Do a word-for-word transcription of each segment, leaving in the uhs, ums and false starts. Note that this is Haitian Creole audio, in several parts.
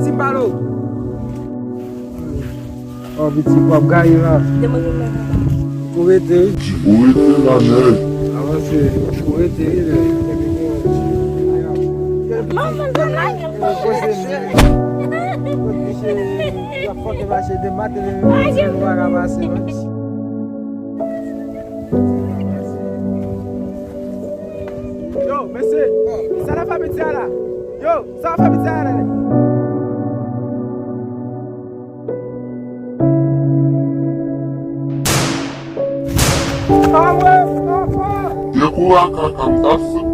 Ti palo. Ò, piti, w ap gaye la. Ou rete wi. Ou rete la, nèg. Avanse. Ou rete wi, nèg. Manman, sa lage. Poze nèg. Kot misye, y ap fòke mache de maten, men misye pa ka pase, non. Yo, mesye, sa n ap fè piti a la? Yo, sa n ap fè piti a la, nèg? Dekouraje kaka m ta fout.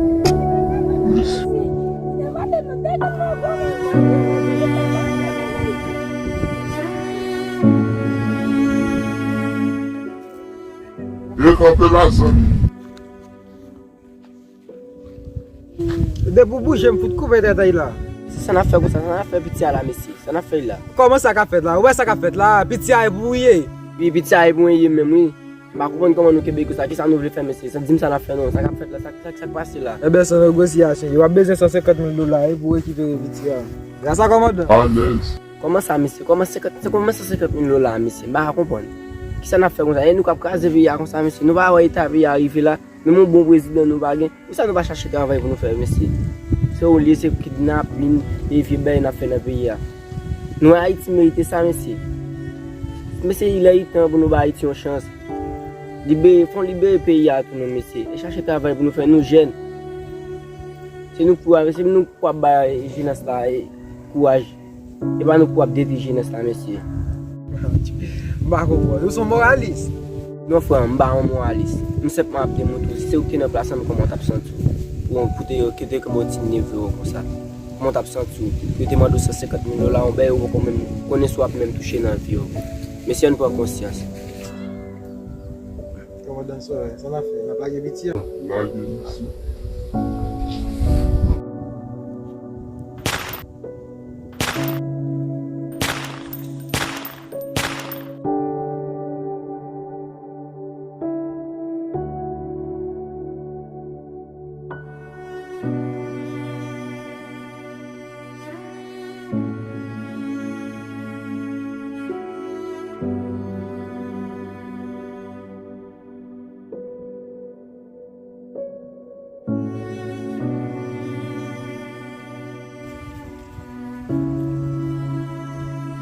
Mesye. Dekanpe la, zanmi. Depi w bouje, m fout koupe tèt la. Se sa n ap fè konsa, sa n ap fè piti a la, mesye. Sa n ap fè la. Kòman sa k ap fèt la? Ou wè sa k ap fèt la? Piti a e pou ou ye. Wi, piti a e pou mwen ye menm, wi. M pa konprann kòman nou kenbe konsa. Kisa nou vle fè, mesye? Sa, di m sa n ap fè non. Sa k ap fèt la, sa, sa, sa k pase la? Enben, san negosyasyon, w ap bezwen san senkant mil dola, wi, pou rekipere piti a. Gras a kòmandan. Alèz. Kòman sa, mesye? Kòman senkant, se kòman san senkant mil dola, mesye? M pa ka konprann. Kisa n ap fè konsa? E nou k ap kraze peyi a konsa, mesye. Nou pa wè eta peyi a rive la. Menm yon bon prezidan nou pa gen. Poukisa nou pa chache travay pou nou fè, mesye? Se olye se kidnapin e vye bagay n ap fè nan peyi a. Nou wè Ayiti merite sa, mesye. Mesye, il est temps pou nou ba Ayiti yon chans. Libere, fò n libere peyi a tou non, mesye. E chache travay pou nou fè, nou jèn. Se nou k pou, se nou k pou ap bay jenès la, e, kouraj. E pa nou k pou ap detwi jenès la, mesye. M pa konprann. Ou se yon moralis? Non, frè, m pa yon moralis. M senpman ap demontre w. Si se ou ki te nan plas la, kòman w t ap santi w? Ou koute yo, ki te kenbe w ti neve w konsa. Kòman w t ap santi w? Yo te mande w san senkant mil dola, yon bagay ou poko menm konnen si w ap menm touche nan vi w. Mesye, ann pran konsyans. Kòmandan Sorel, sa n ap fè? N ap lage piti a? Lage, mesye.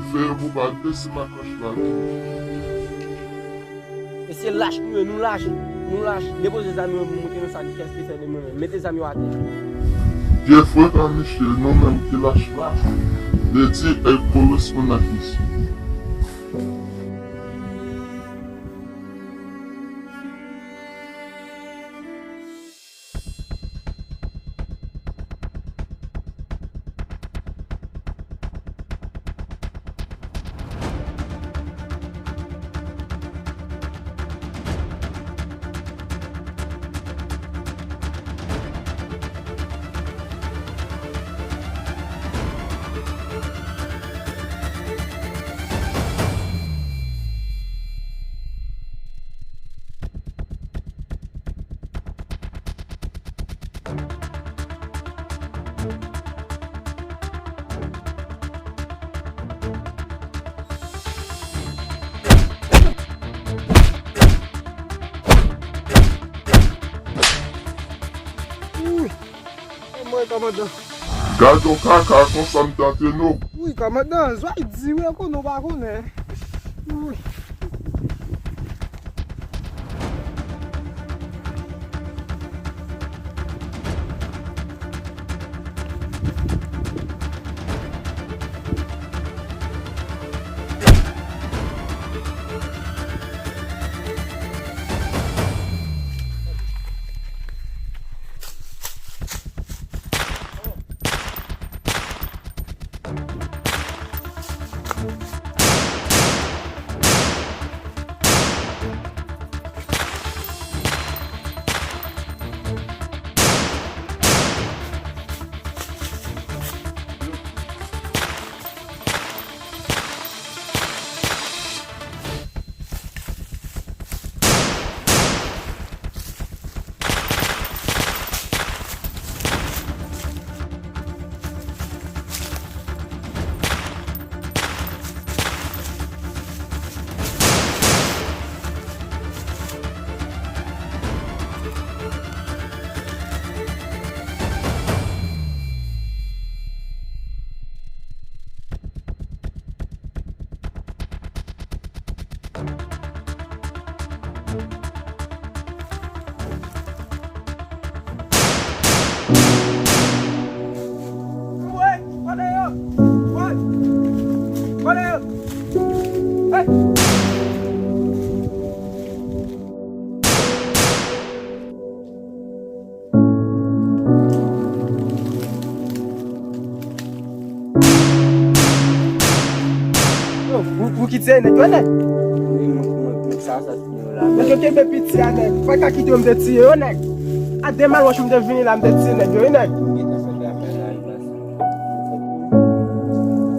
Fè yo pou ba de si makòch la tou. Mesye lach nou ye, nou lach, nou lach. Depoze zam yo pou moute nou sa ki kès ki fè de mwen menm. Mete zam yo atè. Vye frè pa mesye, nou menm ki lach la. Ledi e koresponn ak misye. Wi, e mwen, kòmandan. Gad yon kaka konsa m tante nou. Wi, kòmandan, zwa di wi, konnen w pa konnen. Wi. Yo, ou, ou ki tiye nèg yo, nèg? Wi, mwen, mwen, mwen, sa, sa, tiye yo la. Nèg yo kenbe piti a, nèg. Pa ka kite yo, m te tiye yo, nèg. A de mal wòch, m te vini la, m te tiye nèg yo, wi, nèg.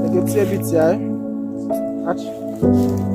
Nèg yo tiye piti a, wi. Atch.